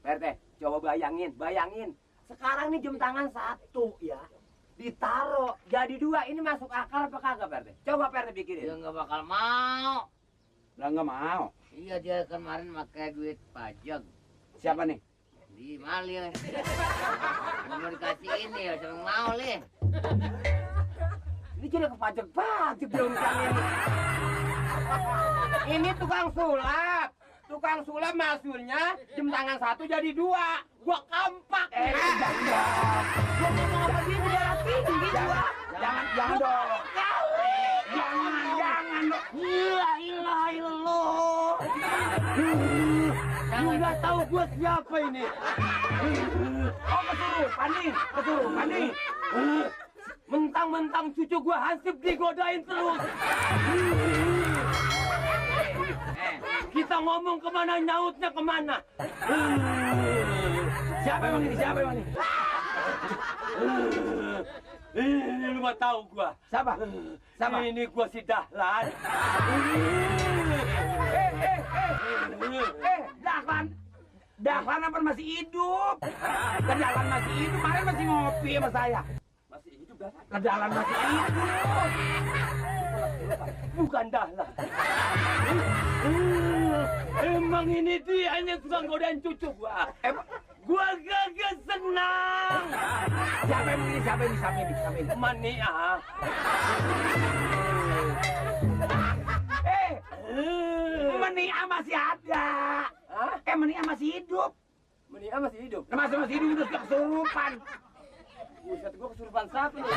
Pak RT, coba bayangin. Sekarang nih jam tangan 1 ya. Ditaro jadi 2, ini masuk akal apa kagak Pak RT? Coba Pak RT pikirin. Dia nggak bakal mau. Lah nggak mau. Iya, dia kemarin pakai duit pajak. Siapa nih? Di Mali. Nggak mau dikasih ini ya, jangan mau lih. Ini jadi kepajak-pajak dong ini. Ini tukang sulap. Tukang sulap maksudnya jam tangan 1 jadi 2. Gua kampak. Gua ngomong apa dia di daerah tinggi gua. Jangan dong. Jangan dong. La ilaha illallah. Lu nggak tahu gua siapa ini. Oh, kesurupan nih. Mentang-mentang cucu gua Hansip digodain terus. Kita ngomong kemana, nyautnya kemana. Siapa emang ini? Ini lu mah tahu gua. Siapa? Ini gua si Dahlan. Dahlan apa masih hidup? Dahlan masih hidup, kemarin masih ngopi sama saya. Masih hidup Dahlan? Dahlan masih hidup. Bukan Dahlan. Emang ini dia yang tukang godain cucu gua. Gua kagak senang. Siapa ini? Mania. Mania masih ada. Hah? Mania masih hidup. Mania masih hidup? Masih hidup terus kesurupan. Buset, gua kesurupan satu nih.